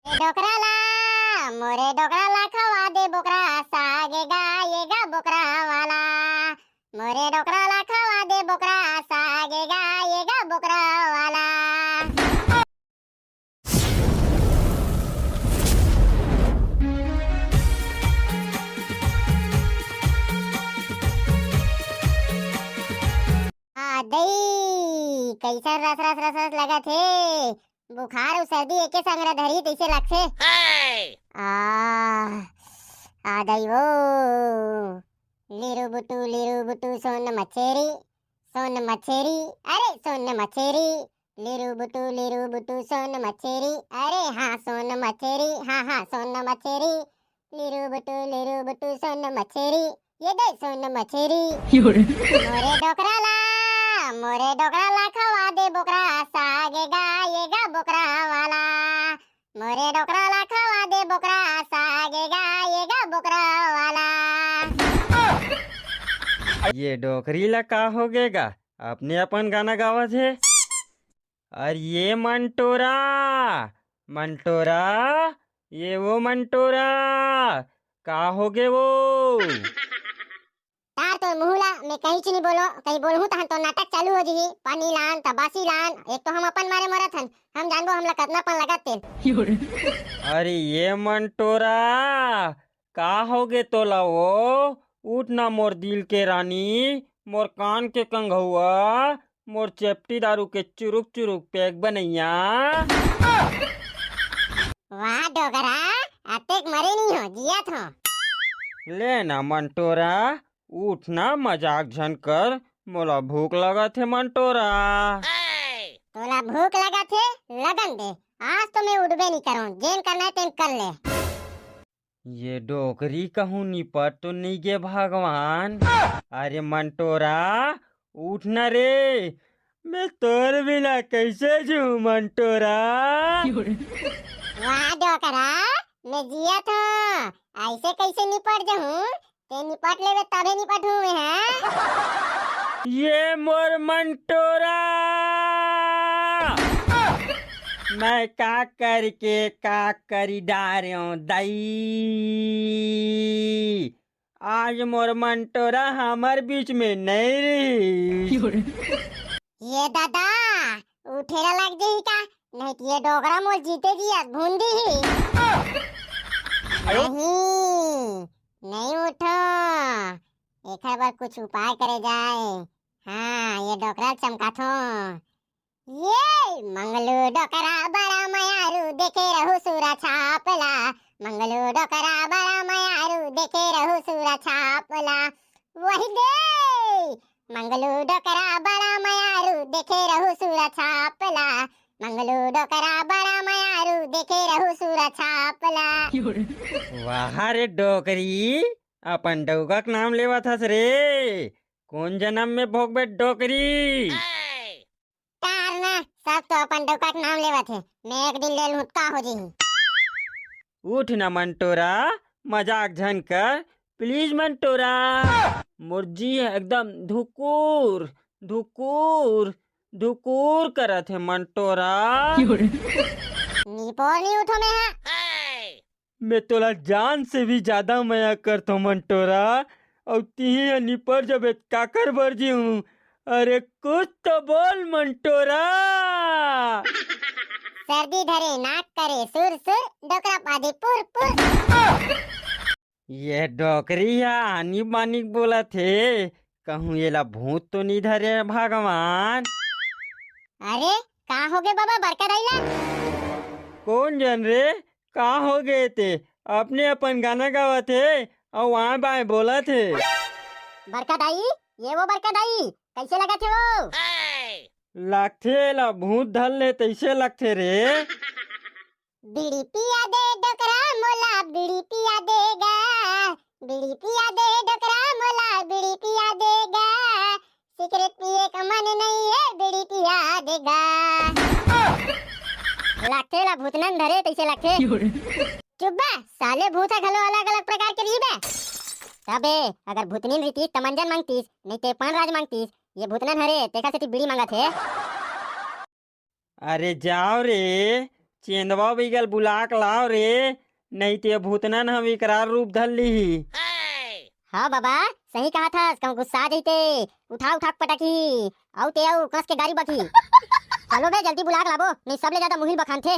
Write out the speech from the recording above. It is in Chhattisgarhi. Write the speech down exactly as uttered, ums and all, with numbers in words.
ए डोकरा ला, मोरे डोकरा ला खवा दे बोकरा साग गा, ये गा बोकरा वाला। मोरे डोकरा ला खवा दे बोकरा साग गा, ये गा बोकरा वाला। आ दई, कैसन रस रस रस रस लगत हे। बुखार अउ सर्दी एके संग ला धरी तइसे लगथे। आ, आ दई वो। लिरू बुटू, लिरू बुटू, सोन मछेरी, सोन मछेरी, अरे सोन मछेरी। लिरू बुटू, लिरू बुटू, सोन मछेरी, अरे हाँ सोन मछेरी, हाँ हाँ सोन मछेरी। लिरू बुटू, लिरू बुटू, सोन मछेरी, ये दे सोन मछेरी। मोरे डोकरा ला, मोरे डोकरा ला खवा दे बोकरा साग गा, ये गा बोकरा वाला। मोरे डोकरा ला खवा दे बोकरा साग गा, ये गा बोकरा वाला। ये डोकरी ला का हो गे गा? अपने अपन गाना गावत हे। अरे ये मंटोरा, मंटोरा, ये वो मंटोरा, का हो गे वो? तार तो मुहूला, मैं कहीं च नहीं बोलो, कहीं बोलहूँ तहन तो नाटक चालू हो जही। पानी लान, तबासी लान, एक तो हम अपन मारे मरत हन, हम जानबो हमला कतना पन लगत तेल। अरे ये मंटोरा, का हो गे तोला वो? उठ ना मोर दिल के रानी, मोर कान के कंघुआ, मोर चेपटी दारू के चुरुक चुरुक पैक बनैया। वाह डोकरा, अतेक मरे नहीं हो, जियत हो। ले ना मंटोरा, उठ ना, मजाक झन कर, मोला भूख लगत हे मंटोरा। तोला भूख लगत हे, लगन दे, आज तो मैं उठबे नहीं करूँ, जेन करना है तेन कर ले। ये डोकरी कहूँ निपट तो नहीं गे भगवान। अरे मंटोरा, उठ ना रे, मैं तोर बिना कैसे जीऊँ मंटोरा? वाह डोकरा, मैं जियत हूँ, ऐसे कैसे निपट जाऊँ? ते निपट लेबे तभे निपटहूँ मैं, हाँ? ये मोर मंटोरा, मैं का करके का करी डारेंव दाई। आज मोर मंटोरा हमर बीच में नहीं रही। ये दादा, उठे ला लग जाही का? नहीं तो ये डोकरा मोर जीते जी अस भून दी ही। नहीं, नहीं उठो, एखर बर कुछ उपाय करे जाए। हाँ, ये डोकरा चमकाथो। ये मंगलू डोकरा बड़ा मयारू, देखे रहू सूरा छापला। मंगलू डोकरा बड़ा मयारू, देखे रहू सूरा छापला। वही दे, मंगलू डोकरा बड़ा मयारू, देखे रहू सूरा छापला। मंगलू डोकरा बड़ा मयारू, देखे रहू सूरा छापला। वाह रे डोकरी, अपन डौका के नाम लेवत हस रे। कोन जनम में भोगबे डोकरी? तार ना, सब तो अपन डौका के नाम लेवत हे। मैं एक दिन ले लूँ त का हो जही। उठ ना मंटोरा, मजाक झन कर, प्लीज मंटोरा। मोर जी एकदम धुकुर धुकुर धुकुर करत हे मंटोरा। निपोर नहीं उठो मैं हा। मैं तोला जान से भी ज्यादा मया करथों मंटोरा, अउ तिही ह निपर जबे त काकर बर जीहूँ। अरे कुछ तो बोल मंटोरा। सर्दी धरे नाक करे सुर सुर, डोकरा पादे पुर पुर। ये डोकरी ह आनी बानी बोलत हे, कहूँ एला भूत तो नी धरे भगवान। अरे का होगे बाबा बड़का दाई ला? कोन जन रे, का होगे ते? अपने अपन गाना गावत हे अउ आए बाए बोलत हे। बड़का दाई, ये वो बड़का दाई, कैसे लगत हे वो? लागथे ला भूत धर ले तैसे लगथे रे। बीड़ी पिया दे डोकरा मोला, बीड़ी पिया दे गा, बीड़ी पिया दे डोकरा मोला, बीड़ी पिया दे गा। सिगरेट पिए का मन नहीं है, बीड़ी पिया दे गा। लागथे ला भूतनन धरे तैसे लागथे। चुप बे, साले भूत ह घलो अलग-अलग प्रकार के रहिबे। तबे, अगर भूतनीन रहितिस त मंजन मांगतिस, नहीं ते पान राज मांगतिस। ये भूतनन हरे, तेखर सेती बीड़ी मांगत हे। अरे जाव रे, चेंदवा बिगल बुला के लाव रे, नहीं ते भूतनन ह विकराल रूप धर लिही। हाँ बाबा, सही कहा थस, कहूँ गुस्सा जइते उठा उठा के पटकी, अउ ते अउ कस के गारी बकी। चलो बे, जल्दी बुला के लाबो, नहीं सबले ज्यादा मुहिल बखानथे।